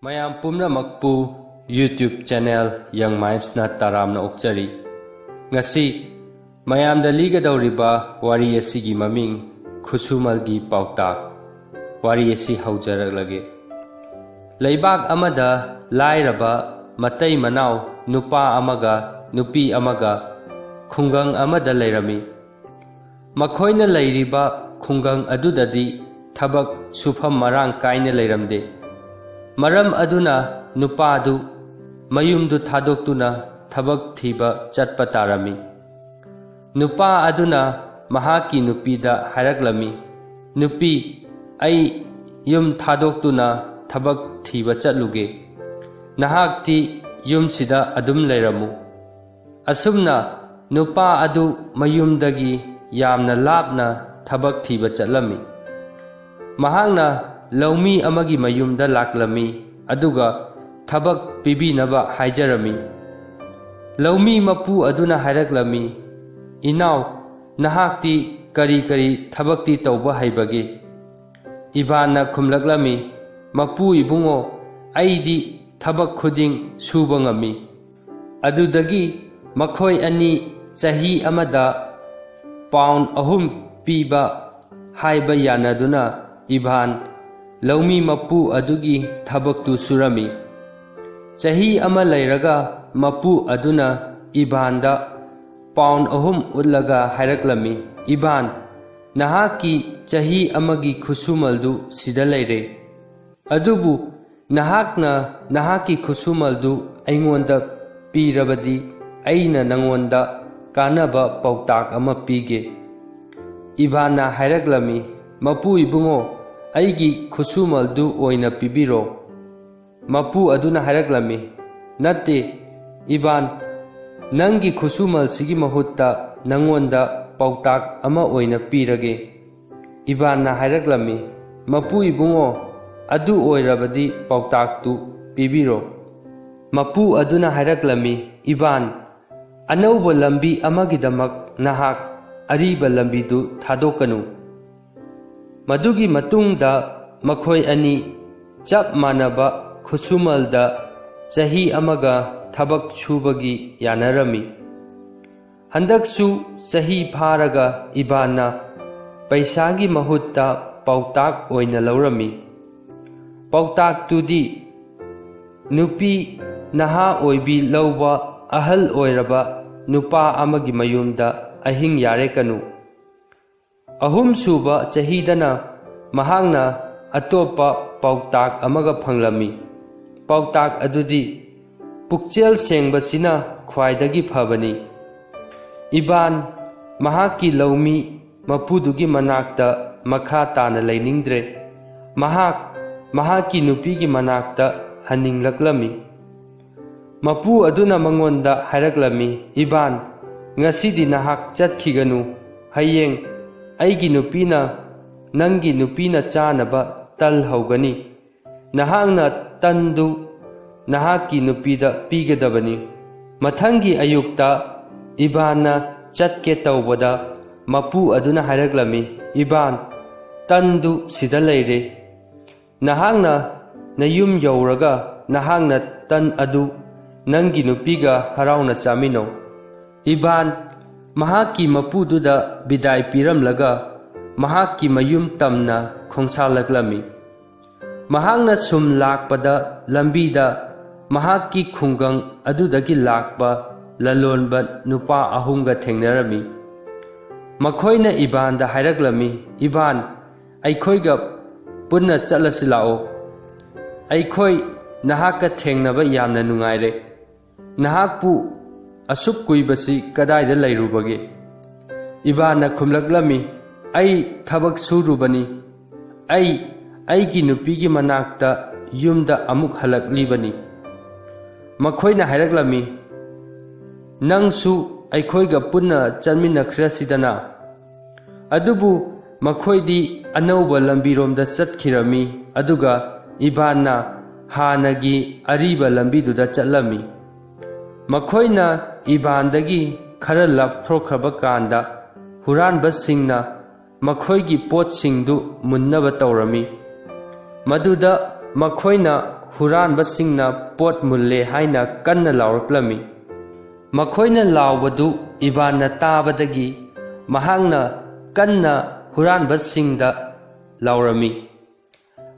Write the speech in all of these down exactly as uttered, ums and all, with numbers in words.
ꯃꯌꯥꯝ ꯄꯨꯝꯅꯃꯛꯄꯨ YouTube channel Young Mindsꯅ ꯇꯔꯥꯝꯅ ꯑꯣꯛꯆꯔꯤ꯫ ꯉꯁꯤ ꯃꯌꯥꯝꯗ ꯂꯤꯒꯗꯧꯔꯤꯕ ꯋꯥꯔꯤ ꯑꯁꯤꯒꯤ ꯃꯃꯤꯡ ꯈꯨꯁꯨꯃꯜꯒꯤ ꯄꯥꯎꯇꯥꯛ꯫ ꯋꯥꯔꯤ ꯑꯁꯤ ꯍꯧꯖꯔꯛꯂꯒꯦ꯫ ꯂꯩꯕꯥꯛ ꯑꯃꯗ ꯂꯥꯏꯔꯕ ꯃꯇꯩ ꯃꯅꯥꯎ ꯅꯨꯄꯥ ꯑꯃꯒ ꯅꯨꯄꯤ ꯑꯃꯒ ꯈꯨꯡꯒꯪ ꯑꯃꯗ ꯂꯩꯔꯝꯃꯤ꯫ ꯃꯈꯣꯏꯅ ꯂꯩꯔꯤꯕ ꯈꯨꯡꯒꯪ ꯑꯗꯨꯗꯗꯤ ꯊꯕꯛ ꯁꯨꯐꯝ ꯃꯔꯥꯡ ꯀꯥꯏꯅ ꯂꯩꯔꯝꯗꯦ꯫ ꯃꯔꯝ ꯑꯗꯨꯅ ꯅꯨꯄꯥꯗꯨ ꯃꯌꯨꯝꯗꯨ ꯊꯥꯗꯣꯛꯇꯨꯅ ꯊꯕꯛ ꯊꯤꯕ ꯆꯠꯄ ꯇꯥꯔꯝꯃꯤ꯫ ꯅꯨꯄꯥ ꯑꯗꯨꯅ ꯃꯍꯥꯛꯀꯤ ꯅꯨꯄꯤꯗ ꯍꯥꯏꯔꯛꯂꯝꯃꯤ, "ꯅꯨꯄꯤ, ꯑꯩ ꯌꯨꯝ ꯊꯥꯗꯣꯛꯇꯨꯅ ꯊꯕꯛ ꯊꯤꯕ ꯆꯠꯂꯨꯒꯦ꯫ ꯅꯍꯥꯛꯇꯤ ꯌꯨꯝꯁꯤꯗ ꯑꯗꯨꯝ ꯂꯩꯔꯝꯃꯨ꯫" ꯑꯁꯨꯝꯅ ꯅꯨꯄꯥ ꯑꯗꯨ ꯃꯌꯨꯝꯗꯒꯤ ꯌꯥꯝꯅ ꯂꯥꯞꯅ ꯊꯕꯛ ꯊꯤꯕ ꯆꯠꯂꯝꯃꯤ꯫ ꯃꯍꯥꯛꯅ ꯂꯧꯃꯤ ꯑꯃꯒꯤ ꯃꯌꯨꯝꯗ ꯂꯥꯛꯂꯝꯃꯤ, ꯑꯗꯨꯒ ꯊꯕꯛ ꯄꯤꯕꯤꯅꯕ ꯍꯥꯏꯖꯔꯝꯃꯤ꯫ ꯂꯧꯃꯤ ꯃꯄꯨ ꯑꯗꯨꯅ ꯍꯥꯏꯔꯛꯂꯝꯃꯤ, "ꯏꯅꯥꯎ, ꯅꯍꯥꯛꯇꯤ ꯀꯔꯤ ꯀꯔꯤ ꯊꯕꯛꯇꯤ ꯇꯧꯕ ꯍꯩꯕꯒꯦ?" ꯏꯚꯥꯟꯅ ꯈꯨꯝꯂꯛꯂꯝꯃꯤ, "ꯃꯄꯨ ꯏꯕꯨꯡꯉꯣ, ꯑꯩꯗꯤ ꯊꯕꯛ ꯈꯨꯗꯤꯡ ꯁꯨꯕ ꯉꯝꯃꯤ꯫" ꯑꯗꯨꯗꯒꯤ ꯃꯈꯣꯏ ꯑꯅꯤ ꯆꯍꯤ ꯑꯃꯗ ꯄꯥꯎꯟ ꯑꯍꯨꯝ ꯄꯤꯕ ꯍꯥꯏꯕ ꯌꯥꯅꯗꯨꯅ ꯏꯚꯥꯟ ꯂꯧꯃꯤ ꯃꯄꯨ ꯑꯗꯨꯒꯤ ꯊꯕꯛꯇꯨ ꯁꯨꯔꯝꯃꯤ꯫ ꯆꯍꯤ ꯑꯃ ꯂꯩꯔꯒ ꯃꯄꯨ ꯑꯗꯨꯅ ꯏꯚꯥꯟꯗ ꯄꯥꯎꯟ ꯑꯍꯨꯝ ꯎꯠꯂꯒ ꯍꯥꯏꯔꯛꯂꯝꯃꯤ, "ꯏꯚꯥꯟ, ꯅꯍꯥꯛꯀꯤ ꯆꯍꯤ ꯑꯃꯒꯤ ꯈꯨꯠꯁꯨꯃꯜꯗꯨ ꯁꯤꯗ ꯂꯩꯔꯦ꯫ ꯑꯗꯨꯕꯨ ꯅꯍꯥꯛꯅ ꯅꯍꯥꯛꯀꯤ ꯈꯨꯠꯁꯨꯃꯜꯗꯨ ꯑꯩꯉꯣꯟꯗ ꯄꯤꯔꯕꯗꯤ ꯑꯩꯅ ꯅꯉꯣꯟꯗ ꯀꯥꯟꯅꯕ ꯄꯥꯎꯇꯥꯛ ꯑꯃ ꯄꯤꯒꯦ꯫" ꯏꯚꯥꯟꯅ ꯍꯥꯏꯔꯛꯂꯝꯃꯤ, "ꯃꯄꯨ ꯏꯕꯨꯡꯉꯣ, ꯑꯩꯒꯤ ꯈꯨꯠꯁꯨꯃꯜꯗꯨ ꯑꯣꯏꯅ ꯄꯤꯕꯤꯔꯣ꯫" ꯃꯄꯨ ꯑꯗꯨꯅ ꯍꯥꯏꯔꯛꯂꯝꯃꯤ, "ꯅꯠꯇꯦ, ꯏꯚꯥꯟ, ꯅꯪꯒꯤ ꯈꯨꯠꯁꯨꯃꯜꯁꯤꯒꯤ ꯃꯍꯨꯠꯇ ꯅꯪꯉꯣꯟꯗ ꯄꯥꯎꯇꯥꯛ ꯑꯃ ꯑꯣꯏꯅ ꯄꯤꯔꯒꯦ꯫" ꯏꯚꯥꯟꯅ ꯍꯥꯏꯔꯛꯂꯝꯃꯤ, "ꯃꯄꯨ ꯏꯕꯨꯡꯉꯣ, ꯑꯗꯨ ꯑꯣꯏꯔꯕꯗꯤ ꯄꯥꯎꯇꯥꯛꯇꯨ ꯄꯤꯕꯤꯔꯣ꯫" ꯃꯄꯨ ꯑꯗꯨꯅ ꯍꯥꯏꯔꯛꯂꯝꯃꯤ, "ꯏꯚꯥꯟ, ꯑꯅꯧꯕ ꯂꯝꯕꯤ ꯑꯃꯒꯤꯗꯃꯛ ꯅꯍꯥꯛ ꯑꯔꯤꯕ ꯂꯝꯕꯤꯗꯨ ꯊꯥꯗꯣꯛꯀꯅꯨ꯫" ꯃꯗꯨꯒꯤ ꯃꯇꯨꯡꯗ ꯃꯈꯣꯏ ꯑꯅꯤ ꯆꯞ ꯃꯥꯟꯅꯕ ꯈꯨꯠꯁꯨꯃꯜꯗ ꯆꯍꯤ ꯑꯃꯒ ꯊꯕꯛ ꯁꯨꯕꯒꯤ ꯌꯥꯅꯔꯝꯃꯤ꯫ ꯍꯟꯗꯛꯁꯨ ꯆꯍꯤ ꯐꯥꯔꯒ ꯏꯕꯥꯟꯅ ꯄꯩꯁꯥꯒꯤ ꯃꯍꯨꯠꯇ ꯄꯥꯎꯇꯥꯛ ꯑꯣꯏꯅ ꯂꯧꯔꯝꯃꯤ꯫ ꯄꯥꯎꯇꯥꯛꯇꯨꯗꯤ, ꯅꯨꯄꯤ ꯅꯍꯥ ꯑꯣꯏꯕꯤ ꯂꯧꯕ ꯑꯍꯜ ꯑꯣꯏꯔꯕ ꯅꯨꯄꯥ ꯑꯃꯒꯤ ꯃꯌꯨꯝꯗ ꯑꯍꯤꯡ ꯌꯥꯔꯦꯀꯅꯨ꯫ ꯑꯍꯨꯝꯁꯨꯕ ꯆꯍꯤꯗꯅ ꯃꯍꯥꯛꯅ ꯑꯇꯣꯞꯄ ꯄꯥꯎꯇꯥꯛ ꯑꯃꯒ ꯐꯪꯂꯝꯃꯤ꯫ ꯄꯥꯎꯇꯥꯛ ꯑꯗꯨꯗꯤ, ꯄꯨꯛꯆꯦꯜ ꯁꯦꯡꯕꯁꯤꯅ ꯈ꯭ꯋꯥꯏꯗꯒꯤ ꯐꯕꯅꯤ꯫ ꯏꯕꯥꯟ ꯃꯍꯥꯛꯀꯤ ꯂꯧꯃꯤ ꯃꯄꯨꯗꯨꯒꯤ ꯃꯅꯥꯛꯇ ꯃꯈꯥ ꯇꯥꯅ ꯂꯩꯅꯤꯡꯗ꯭ꯔꯦ꯫ ꯃꯍꯥꯛ ꯃꯍꯥꯛꯀꯤ ꯅꯨꯄꯤꯒꯤ ꯃꯅꯥꯛꯇ ꯍꯟꯅꯤꯡꯂꯛꯂꯝꯃꯤ꯫ ꯃꯄꯨ ꯑꯗꯨꯅ ꯃꯉꯣꯟꯗ ꯍꯥꯏꯔꯛꯂꯝꯃꯤ, "ꯏꯕꯥꯟ, ꯉꯁꯤꯗꯤ ꯅꯍꯥꯛ ꯆꯠꯈꯤꯒꯅꯨ꯫ ꯍꯌꯦꯡ ꯑꯩꯒꯤ ꯅꯨꯄꯤꯅ ꯅꯪꯒꯤ ꯅꯨꯄꯤꯅ ꯆꯥꯅꯕ ꯇꯜ ꯍꯧꯒꯅꯤ꯫ ꯅꯍꯥꯛꯅ ꯇꯟꯗꯨ ꯅꯍꯥꯛꯀꯤ ꯅꯨꯄꯤꯗ ꯄꯤꯒꯗꯕꯅꯤ"꯫ ꯃꯊꯪꯒꯤ ꯑꯌꯨꯛꯇ ꯏꯕꯥꯟꯅ ꯆꯠꯀꯦ ꯇꯧꯕꯗ ꯃꯄꯨ ꯑꯗꯨꯅ ꯍꯥꯏꯔꯛꯂꯝꯃꯤ, "ꯏꯕꯥꯟ, ꯇꯟꯗꯨ ꯁꯤꯗ ꯂꯩꯔꯦ꯫ ꯅꯍꯥꯛꯅ ꯅꯌꯨꯝ ꯌꯧꯔꯒ ꯅꯍꯥꯛꯅ ꯇꯟ ꯑꯗꯨ ꯅꯪꯒꯤ ꯅꯨꯄꯤꯒ ꯍꯔꯥꯎꯅ ꯆꯥꯃꯤꯟꯅꯧ"꯫ ꯏꯕꯥꯟ ꯃꯍꯥꯛꯀꯤ ꯃꯄꯨꯗꯨꯗ ꯕꯤꯗꯥꯏ ꯄꯤꯔꯝꯂꯒ ꯃꯍꯥꯛꯀꯤ ꯃꯌꯨꯝ ꯇꯝꯅ ꯈꯣꯡꯁꯥꯜꯂꯛꯂꯝꯃꯤ꯫ ꯃꯍꯥꯛꯅ ꯁꯨꯝ ꯂꯥꯛꯄꯗ ꯂꯝꯕꯤꯗ ꯃꯍꯥꯛꯀꯤ ꯈꯨꯡꯒꯪ ꯑꯗꯨꯗꯒꯤ ꯂꯥꯛꯄ ꯂꯂꯣꯟꯕ ꯅꯨꯄꯥ ꯑꯍꯨꯝꯒ ꯊꯦꯡꯅꯔꯝꯃꯤ꯫ ꯃꯈꯣꯏꯅ ꯏꯕꯥꯟꯗ ꯍꯥꯏꯔꯛꯂꯝꯃꯤ, "ꯏꯕꯥꯟ, ꯑꯩꯈꯣꯏꯒ ꯄꯨꯟꯅ ꯆꯠꯂꯁꯤ ꯂꯥꯛꯑꯣ꯫ ꯑꯩꯈꯣꯏ ꯅꯍꯥꯛꯀ ꯊꯦꯡꯅꯕ ꯌꯥꯝꯅ ꯅꯨꯡꯉꯥꯏꯔꯦ꯫ ꯅꯍꯥꯛꯄꯨ ꯑꯁꯨꯛ ꯀꯨꯏꯕꯁꯤ ꯀꯗꯥꯏꯗ ꯂꯩꯔꯨꯕꯒꯦ?" ꯏꯕꯥꯟꯅ ꯈꯨꯝꯂꯛꯂꯝꯃꯤ, "ꯑꯩ ꯊꯕꯛ ꯁꯨꯔꯨꯕꯅꯤ꯫ ꯑꯩ ꯑꯩꯒꯤ ꯅꯨꯄꯤꯒꯤ ꯃꯅꯥꯛꯇ ꯌꯨꯝꯗ ꯑꯃꯨꯛ ꯍꯜꯂꯛꯂꯤꯕꯅꯤ"꯫ ꯃꯈꯣꯏꯅ ꯍꯥꯏꯔꯛꯂꯝꯃꯤ, "ꯅꯪꯁꯨ ꯑꯩꯈꯣꯏꯒ ꯄꯨꯟꯅ ꯆꯠꯃꯤꯟꯅꯈ꯭ꯔꯁꯤꯗꯅ"꯫ ꯑꯗꯨꯕꯨ ꯃꯈꯣꯏꯗꯤ ꯑꯅꯧꯕ ꯂꯝꯕꯤꯔꯣꯝꯗ ꯆꯠꯈꯤꯔꯝꯃꯤ, ꯑꯗꯨꯒ ꯏꯕꯥꯟꯅ ꯍꯥꯟꯅꯒꯤ ꯑꯔꯤꯕ ꯂꯝꯕꯤꯗꯨꯗ ꯆꯠꯂꯝꯃꯤ꯫ ꯃꯈꯣꯏꯅ ꯏꯕꯥꯟꯗꯒꯤ ꯈꯔ ꯂꯥꯞꯊꯣꯛꯈ꯭ꯔꯕ ꯀꯥꯟꯗ ꯍꯨꯔꯥꯟꯕꯁꯤꯡꯅ ꯃꯈꯣꯏꯒꯤ ꯄꯣꯠꯁꯤꯡꯗꯨ ꯃꯨꯟꯅꯕ ꯇꯧꯔꯝꯃꯤ꯫ ꯃꯗꯨꯗ ꯃꯈꯣꯏꯅ ꯍꯨꯔꯥꯟꯕꯁꯤꯡꯅ ꯄꯣꯠ ꯃꯨꯜꯂꯦ ꯍꯥꯏꯅ ꯀꯟꯅ ꯂꯥꯎꯔꯛꯂꯝꯃꯤ꯫ ꯃꯈꯣꯏꯅ ꯂꯥꯎꯕꯗꯨ ꯏꯕꯥꯟꯅ ꯇꯥꯕꯗꯒꯤ ꯃꯍꯥꯛꯅ ꯀꯟꯅ ꯍꯨꯔꯥꯟꯕꯁꯤꯡꯗ ꯂꯥꯎꯔꯝꯃꯤ꯫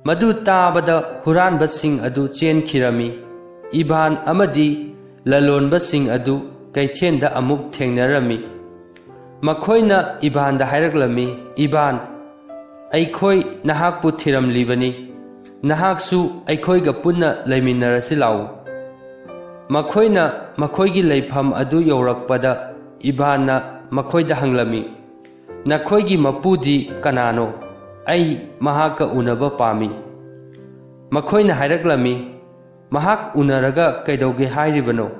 ꯃꯗꯨ ꯇꯥꯕꯗ ꯍꯨꯔꯥꯟꯕꯁꯤꯡ ꯑꯗꯨ ꯆꯦꯟꯈꯤꯔꯝꯃꯤ꯫ ꯏꯕꯥꯟ ꯑꯃꯗꯤ ꯂꯂꯣꯟꯕꯁꯤꯡ ꯑꯗꯨ ꯀꯩꯊꯦꯜꯗ ꯑꯃꯨꯛ ꯊꯦꯡꯅꯔꯝꯃꯤ꯫ ꯃꯈꯣꯏꯅ ꯏꯕꯥꯟꯗ ꯍꯥꯏꯔꯛꯂꯝꯃꯤ, "ꯏꯕꯥꯟ, ꯑꯩꯈꯣꯏ ꯅꯍꯥꯛꯄꯨ ꯊꯤꯔꯝꯂꯤꯕꯅꯤ꯫ ꯅꯍꯥꯛꯁꯨ ꯑꯩꯈꯣꯏꯒ ꯄꯨꯟꯅ ꯂꯩꯃꯤꯟꯅꯔꯁꯤ ꯂꯥꯛꯎ꯫" ꯃꯈꯣꯏꯅ ꯃꯈꯣꯏꯒꯤ ꯂꯩꯐꯝ ꯑꯗꯨ ꯌꯧꯔꯛꯄꯗ ꯏꯕꯥꯟꯅ ꯃꯈꯣꯏꯗ ꯍꯪꯂꯝꯃꯤ, "ꯅꯈꯣꯏꯒꯤ ꯃꯄꯨꯗꯤ ꯀꯅꯥꯅꯣ? ꯑꯩ ꯃꯍꯥꯛꯀ ꯎꯅꯕ ꯄꯥꯝꯃꯤ꯫" ꯃꯈꯣꯏꯅ ꯍꯥꯏꯔꯛꯂꯝꯃꯤ, "ꯃꯍꯥꯛ ꯎꯅꯔꯒ ꯀꯩꯗꯧꯒꯦ ꯍꯥꯏꯔꯤꯕꯅꯣ?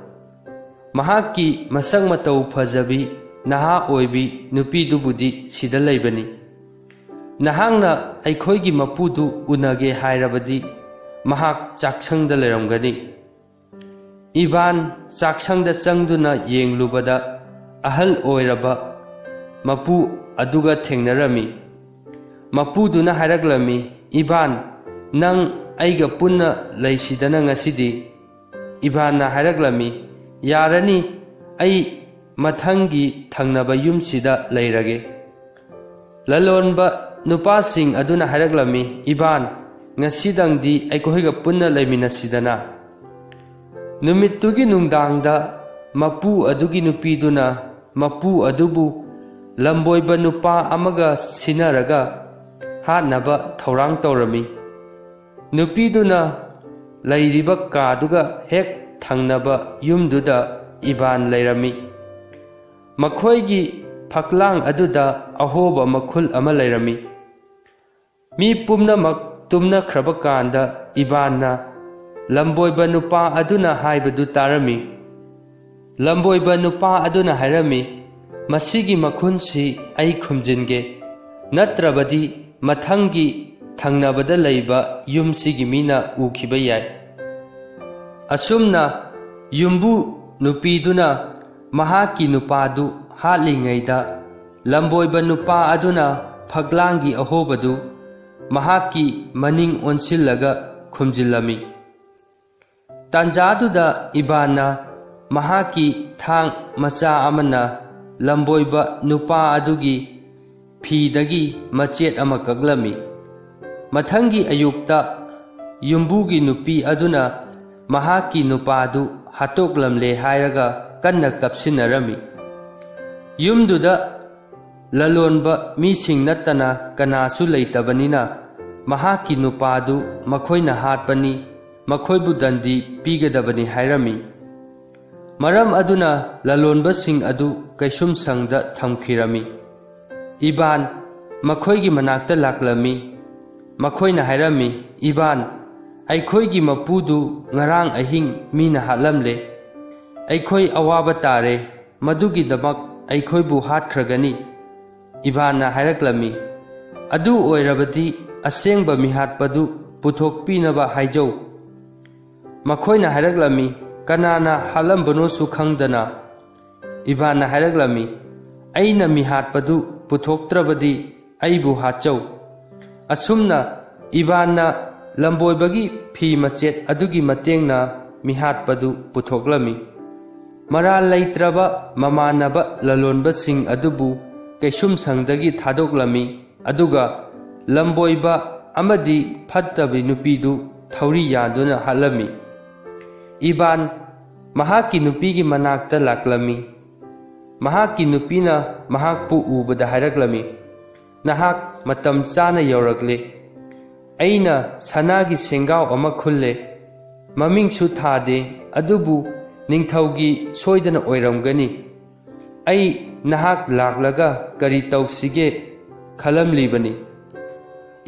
ꯃꯍꯥꯛꯀꯤ ꯃꯁꯛ ꯃꯇꯧ ꯐꯖꯕꯤ, ꯅꯍꯥ ꯑꯣꯏꯕꯤ ꯅꯨꯄꯤꯗꯨꯕꯨꯗꯤ ꯁꯤꯗ ꯂꯩꯕꯅꯤ꯫ ꯅꯍꯥꯛꯅ ꯑꯩꯈꯣꯏꯒꯤ ꯃꯄꯨꯗꯨ ꯎꯅꯒꯦ ꯍꯥꯏꯔꯕꯗꯤ ꯃꯍꯥꯛ ꯆꯥꯛꯁꯪꯗ ꯂꯩꯔꯝꯒꯅꯤ꯫" ꯏꯕꯥꯟ ꯆꯥꯛꯁꯪꯗ ꯆꯪꯗꯨꯅ ꯌꯦꯡꯂꯨꯕꯗ ꯑꯍꯜ ꯑꯣꯏꯔꯕ ꯃꯄꯨ ꯑꯗꯨꯒ ꯊꯦꯡꯅꯔꯝꯃꯤ꯫ ꯃꯄꯨꯗꯨꯅ ꯍꯥꯏꯔꯛꯂꯝꯃꯤ, "ꯏꯕꯥꯟ, ꯅꯪ ꯑꯩꯒ ꯄꯨꯟꯅ ꯂꯩꯁꯤꯗꯅ ꯉꯁꯤꯗꯤ?" ꯏꯕꯥꯟꯅ ꯍꯥꯏꯔꯛꯂꯝꯃꯤ, "ꯌꯥꯔꯅꯤ, ꯑꯩ ꯃꯊꯪꯒꯤ ꯊꯪꯅꯕ ꯌꯨꯝꯁꯤꯗ ꯂꯩꯔꯒꯦ꯫" ꯂꯂꯣꯟꯕ ꯅꯨꯄꯥꯁꯤꯡ ꯑꯗꯨꯅ ꯍꯥꯏꯔꯛꯂꯝꯃꯤ, "ꯏꯕꯥꯟ, ꯉꯁꯤꯗꯪꯗꯤ ꯑꯩꯈꯣꯏꯒ ꯄꯨꯟꯅ ꯂꯩꯃꯤꯟꯅꯁꯤꯗꯅ꯫" ꯅꯨꯃꯤꯠꯇꯨꯒꯤ ꯅꯨꯡꯗꯥꯡꯗ ꯃꯄꯨ ꯑꯗꯨꯒꯤ ꯅꯨꯄꯤꯗꯨꯅ ꯃꯄꯨ ꯑꯗꯨꯕꯨ ꯂꯝꯕꯣꯏꯕ ꯅꯨꯄꯥ ꯑꯃꯒ ꯁꯤꯟꯅꯔꯒ ꯍꯥꯠꯅꯕ ꯊꯧꯔꯥꯡ ꯇꯧꯔꯝꯃꯤ꯫ ꯅꯨꯄꯤꯗꯨꯅ ꯂꯩꯔꯤꯕ ꯀꯥꯗꯨꯒ ꯍꯦꯛ ꯊꯪꯅꯕ ꯌꯨꯝꯗꯨꯗ ꯏꯕꯥꯟ ꯂꯩꯔꯝꯃꯤ꯫ ꯃꯈꯣꯏꯒꯤ ꯐꯛꯂꯥꯡ ꯑꯗꯨꯗ ꯑꯍꯣꯕ ꯃꯈꯨꯜ ꯑꯃ ꯂꯩꯔꯝꯃꯤ꯫ ꯃꯤ ꯄꯨꯝꯅꯃꯛ ꯇꯨꯝꯅꯈ꯭ꯔꯕ ꯀꯥꯟꯗ ꯏꯕꯥꯟꯅ ꯂꯝꯕꯣꯏꯕ ꯅꯨꯄꯥ ꯑꯗꯨꯅ ꯍꯥꯏꯕꯗꯨ ꯇꯥꯔꯝꯃꯤ꯫ ꯂꯝꯕꯣꯏꯕ ꯅꯨꯄꯥ ꯑꯗꯨꯅ ꯍꯥꯏꯔꯝꯃꯤ, "ꯃꯁꯤꯒꯤ ꯃꯈꯨꯟꯁꯤ ꯑꯩ ꯈꯨꯝꯖꯤꯟꯒꯦ, ꯅꯠꯇ꯭ꯔꯕꯗꯤ ꯃꯊꯪꯒꯤ ꯊꯪꯅꯕꯗ ꯂꯩꯕ ꯌꯨꯝꯁꯤꯒꯤ ꯃꯤꯅ ꯎꯈꯤꯕ ꯌꯥꯏ꯫" ꯑꯁꯨꯝꯅ ꯌꯨꯝꯕꯨ ꯅꯨꯄꯤꯗꯨꯅ ꯃꯍꯥꯛꯀꯤ ꯅꯨꯄꯥꯗꯨ ꯍꯥꯠꯂꯤꯉꯩꯗ, ꯂꯝꯕꯣꯏꯕ ꯅꯨꯄꯥ ꯑꯗꯨꯅ ꯐꯛꯂꯥꯡꯒꯤ ꯑꯍꯣꯕꯗꯨ ꯃꯍꯥꯛꯀꯤ ꯃꯅꯤꯡ ꯑꯣꯟꯁꯤꯜꯂꯒ ꯈꯨꯝꯖꯤꯜꯂꯝꯃꯤ꯫ ꯇꯥꯟꯖꯥꯗꯨꯗ ꯏꯕꯥꯟꯅ ꯃꯍꯥꯛꯀꯤ ꯊꯥꯡ ꯃꯆꯥ ꯑꯃꯅ ꯂꯝꯕꯣꯏꯕ ꯅꯨꯄꯥ ꯑꯗꯨꯒꯤ ꯐꯤꯗꯒꯤ ꯃꯆꯦꯠ ꯑꯃ ꯀꯛꯂꯝꯃꯤ꯫ ꯃꯊꯪꯒꯤ ꯑꯌꯨꯛꯇ ꯌꯨꯝꯕꯨꯒꯤ ꯅꯨꯄꯤ ꯑꯗꯨꯅ ꯃꯍꯥꯛꯀꯤ ꯅꯨꯄꯥꯗꯨ ꯍꯥꯠꯇꯣꯛꯂꯝꯂꯦ ꯍꯥꯏꯔꯒ ꯀꯟꯅ ꯀꯞꯁꯤꯟꯅꯔꯝꯃꯤ꯫ ꯌꯨꯝꯗꯨꯗ ꯂꯂꯣꯟꯕ ꯃꯤꯁꯤꯡ ꯅꯠꯇꯅ ꯀꯅꯥꯁꯨ ꯂꯩꯇꯕꯅꯤꯅ, ꯃꯍꯥꯛꯀꯤ ꯅꯨꯄꯥꯗꯨ ꯃꯈꯣꯏꯅ ꯍꯥꯠꯄꯅꯤ, ꯃꯈꯣꯏꯕꯨ ꯗꯟꯗꯤ ꯄꯤꯒꯗꯕꯅꯤ ꯍꯥꯏꯔꯝꯃꯤ꯫ ꯃꯔꯝ ꯑꯗꯨꯅ ꯂꯂꯣꯟꯕꯁꯤꯡ ꯑꯗꯨ ꯀꯩꯁꯨꯝꯁꯪꯗ ꯊꯝꯈꯤꯔꯝꯃꯤ꯫ ꯏꯕꯥꯟ ꯃꯈꯣꯏꯒꯤ ꯃꯅꯥꯛꯇ ꯂꯥꯛꯂꯝꯃꯤ꯫ ꯃꯈꯣꯏꯅ ꯍꯥꯏꯔꯝꯃꯤ, "ꯏꯕꯥꯟ, ꯑꯩꯈꯣꯏꯒꯤ ꯃꯄꯨꯗꯨ ꯉꯔꯥꯡ ꯑꯍꯤꯡ ꯃꯤꯅ ꯍꯥꯠꯂꯝꯂꯦ꯫ ꯑꯩꯈꯣꯏ ꯑꯋꯥꯕ ꯇꯥꯔꯦ꯫ ꯃꯗꯨꯒꯤꯗꯃꯛ ꯑꯩꯈꯣꯏꯕꯨ ꯍꯥꯠꯈ꯭ꯔꯒꯅꯤ?" ꯏꯕꯥꯟꯅ ꯍꯥꯏꯔꯛꯂꯝꯃꯤ, "ꯑꯗꯨ ꯑꯣꯏꯔꯕꯗꯤ ꯑꯁꯦꯡꯕ ꯃꯤꯍꯥꯠꯄꯗꯨ ꯄꯨꯊꯣꯛꯄꯤꯅꯕ ꯍꯥꯏꯖꯧ꯫" ꯃꯈꯣꯏꯅ ꯍꯥꯏꯔꯛꯂꯝꯃꯤ, "ꯀꯅꯥꯅ ꯍꯥꯠꯂꯝꯕꯅꯣꯁꯨ ꯈꯪꯗꯅ?" ꯏꯕꯥꯟꯅ ꯍꯥꯏꯔꯛꯂꯝꯃꯤ, "ꯑꯩꯅ ꯃꯤꯍꯥꯠꯄꯗꯨ ꯄꯨꯊꯣꯛꯇ꯭ꯔꯕꯗꯤ ꯑꯩꯕꯨ ꯍꯥꯠꯆꯧ꯫" ꯑꯁꯨꯝꯅ ꯏꯕꯥꯟꯅ ꯂꯝꯕꯣꯏꯕꯒꯤ ꯐꯤ ꯃꯆꯦꯠ ꯑꯗꯨꯒꯤ ꯃꯇꯦꯡꯅ ꯃꯤꯍꯥꯠꯄꯗꯨ ꯄꯨꯊꯣꯛꯂꯝꯃꯤ꯫ ꯃꯔꯥꯜ ꯂꯩꯇ꯭ꯔꯕ ꯃꯃꯥꯟꯅꯕ ꯂꯂꯣꯟꯕꯁꯤꯡ ꯑꯗꯨꯕꯨ ꯀꯩꯁꯨꯝꯁꯪꯗꯒꯤ ꯊꯥꯗꯣꯛꯂꯝꯃꯤ, ꯑꯗꯨꯒ ꯂꯝꯕꯣꯏꯕ ꯑꯃꯗꯤ ꯐꯠꯇꯕꯤ ꯅꯨꯄꯤꯗꯨ ꯊꯧꯔꯤ ꯌꯥꯟꯗꯨꯅ ꯍꯥꯠꯂꯝꯃꯤ꯫ ꯏꯕꯥꯟ ꯃꯍꯥꯛꯀꯤ ꯅꯨꯄꯤꯒꯤ ꯃꯅꯥꯛꯇ ꯂꯥꯛꯂꯝꯃꯤ꯫ ꯃꯍꯥꯛꯀꯤ ꯅꯨꯄꯤꯅ ꯃꯍꯥꯛꯄꯨ ꯎꯕꯗ ꯍꯥꯏꯔꯛꯂꯝꯃꯤ, "ꯅꯍꯥꯛ ꯃꯇꯝ ꯆꯥꯅ ꯌꯧꯔꯛꯂꯦ꯫ ꯑꯩꯅ ꯁꯅꯥꯒꯤ ꯁꯦꯡꯒꯥꯎ ꯑꯃ ꯈꯨꯜꯂꯦ꯫ ꯃꯃꯤꯡꯁꯨ ꯊꯥꯗꯦ, ꯑꯗꯨꯕꯨ ꯅꯤꯡꯊꯧꯒꯤ ꯁꯣꯏꯗꯅ ꯑꯣꯏꯔꯝꯒꯅꯤ꯫ ꯑꯩ ꯅꯍꯥꯛ ꯂꯥꯛꯂꯒ ꯀꯔꯤ ꯇꯧꯁꯤꯒꯦ ꯈꯜꯂꯝꯂꯤꯕꯅꯤ꯫"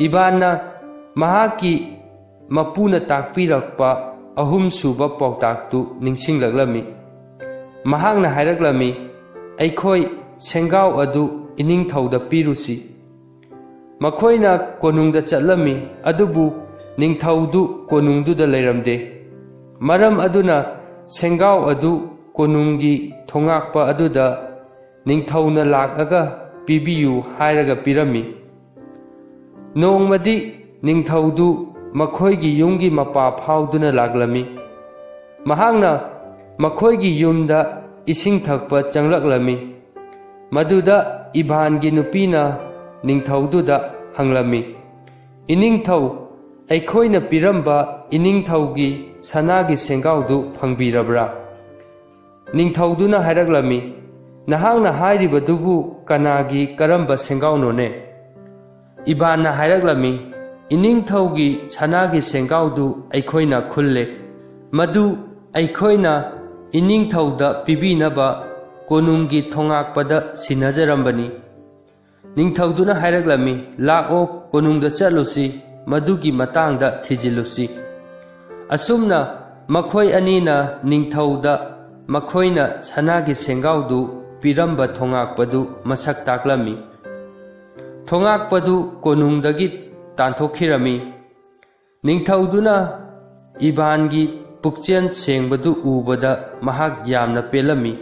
ꯏꯕꯥꯟꯅ ꯃꯍꯥꯛꯀꯤ ꯃꯄꯨꯅ ꯇꯥꯛꯄꯤꯔꯛꯄ ꯑꯍꯨꯝꯁꯨꯕ ꯄꯥꯎꯇꯥꯛꯇꯨ ꯅꯤꯡꯁꯤꯡꯂꯛꯂꯝꯃꯤ꯫ ꯃꯍꯥꯛꯅ ꯍꯥꯏꯔꯛꯂꯝꯃꯤ, "ꯑꯩꯈꯣꯏ ꯁꯦꯡꯒꯥꯎ ꯑꯗꯨ ꯏꯅꯤꯡꯊꯧꯗ ꯄꯤꯔꯨꯁꯤ꯫" ꯃꯈꯣꯏꯅ ꯀꯣꯅꯨꯡꯗ ꯆꯠꯂꯝꯃꯤ, ꯑꯗꯨꯕꯨ ꯅꯤꯡꯊꯧꯗꯨ ꯀꯣꯅꯨꯡꯗꯨꯗ ꯂꯩꯔꯝꯗꯦ꯫ ꯃꯔꯝ ꯑꯗꯨꯅ ꯁꯦꯡꯒꯥꯎ ꯑꯗꯨ ꯀꯣꯅꯨꯡꯒꯤ ꯊꯣꯉꯥꯛꯄ ꯑꯗꯨꯗ ꯅꯤꯡꯊꯧꯅ ꯂꯥꯛꯂꯒ ꯄꯤꯕꯤꯌꯨ ꯍꯥꯏꯔꯒ ꯄꯤꯔꯝꯃꯤ꯫ ꯅꯣꯡꯃꯗꯤ ꯅꯤꯡꯊꯧꯗꯨ ꯃꯈꯣꯏꯒꯤ ꯌꯨꯝꯒꯤ ꯃꯄꯥ ꯐꯥꯎꯗꯨꯅ ꯂꯥꯛꯂꯝꯃꯤ꯫ ꯃꯍꯥꯛꯅ ꯃꯈꯣꯏꯒꯤ ꯌꯨꯝꯗ ꯏꯁꯤꯡ ꯊꯛꯄ ꯆꯪꯂꯛꯂꯝꯃꯤ꯫ ꯃꯗꯨꯗ ꯏꯚꯥꯟꯒꯤ ꯅꯨꯄꯤꯅ ꯅꯤꯡꯊꯧꯗꯨꯗ ꯍꯪꯂꯝꯃꯤ, "ꯏꯅꯤꯡꯊꯧ, ꯑꯩꯈꯣꯏꯅ ꯄꯤꯔꯝꯕ ꯏꯅꯤꯡꯊꯧꯒꯤ ꯁꯅꯥꯒꯤ ꯁꯦꯡꯒꯥꯎꯗꯨ ꯐꯪꯕꯤꯔꯕ꯭ꯔꯥ?" ꯅꯤꯡꯊꯧꯗꯨꯅ ꯍꯥꯏꯔꯛꯂꯝꯃꯤ, "ꯅꯍꯥꯛꯅ ꯍꯥꯏꯔꯤꯕꯗꯨꯕꯨ ꯀꯅꯥꯒꯤ ꯀꯔꯝꯕ ꯁꯦꯡꯒꯥꯎꯅꯣꯅꯦ?" ꯏꯚꯥꯟꯅ ꯍꯥꯏꯔꯛꯂꯝꯃꯤ, "ꯏꯅꯤꯡꯊꯧꯒꯤ ꯁꯅꯥꯒꯤ ꯁꯦꯡꯒꯥꯎꯗꯨ ꯑꯩꯈꯣꯏꯅ ꯈꯨꯜꯂꯦ꯫ ꯃꯗꯨ ꯑꯩꯈꯣꯏꯅ ꯏꯅꯤꯡꯊꯧꯗ ꯄꯤꯕꯤꯅꯕ ꯀꯣꯅꯨꯡꯒꯤ ꯊꯣꯉꯥꯛꯄꯗ ꯁꯤꯟꯅꯖꯔꯝꯕꯅꯤ꯫ ꯅꯤꯡꯊꯧꯗꯨꯅ ꯍꯥꯏꯔꯛꯂꯝꯃꯤ, "ꯂꯥꯛꯑꯣ, ꯀꯣꯅꯨꯡꯗ ꯆꯠꯂꯨꯁꯤ, ꯃꯗꯨꯒꯤ ꯃꯇꯥꯡꯗ ꯊꯤꯖꯤꯜꯂꯨꯁꯤ"꯫ ꯑꯁꯨꯝꯅ ꯃꯈꯣꯏ ꯑꯅꯤꯅ ꯅꯤꯡꯊꯧꯗ ꯃꯈꯣꯏꯅ ꯁꯅꯥꯒꯤ ꯁꯦꯡꯒꯥꯎꯗꯨ ꯄꯤꯔꯝꯕ ꯊꯣꯉꯥꯛꯄꯗꯨ ꯃꯁꯛ ꯇꯥꯛꯂꯝꯃꯤ꯫ ꯊꯣꯉꯥꯛꯄꯗꯨ ꯀꯣꯅꯨꯡꯗꯒꯤ ꯇꯥꯟꯊꯣꯛꯈꯤꯔꯝꯃꯤ꯫ ꯅꯤꯡꯊꯧꯗꯨꯅ ꯏꯚꯥꯟꯒꯤ ꯄꯨꯛꯆꯦꯜ ꯁꯦꯡꯕꯗꯨ ꯎꯕꯗ ꯃꯍꯥꯛ ꯌꯥꯝꯅ ꯄꯦꯜꯂꯝꯃꯤ꯫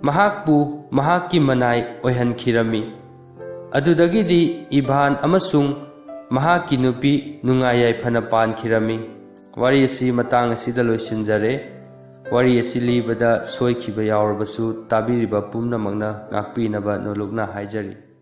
ꯃꯍꯥꯛꯄꯨ ꯃꯍꯥꯛꯀꯤ ꯃꯅꯥꯏ ꯑꯣꯏꯍꯟꯈꯤꯔꯝꯃꯤ꯫ ꯑꯗꯨꯗꯒꯤꯗꯤ ꯏꯚꯥꯟ ꯑꯃꯁꯨꯡ ꯃꯍꯥꯛꯀꯤ ꯅꯨꯄꯤ ꯅꯨꯡꯉꯥꯏ ꯌꯥꯏꯐꯅ ꯄꯥꯟꯈꯤꯔꯝꯃꯤ꯫ ꯋꯥꯔꯤ ꯑꯁꯤ ꯃꯇꯥꯡ ꯑꯁꯤꯗ ꯂꯣꯏꯁꯤꯟꯖꯔꯦ꯫ ꯋꯥꯔꯤ ꯑꯁꯤ ꯂꯤꯕꯗ ꯁꯣꯏꯈꯤꯕ ꯌꯥꯎꯔꯕꯁꯨ ꯇꯥꯕꯤꯔꯤꯕ ꯄꯨꯝꯅꯃꯛꯅ ꯉꯥꯛꯄꯤꯅꯕ ꯅꯣꯂꯨꯛꯅ ꯍꯥꯏꯖꯔꯤ꯫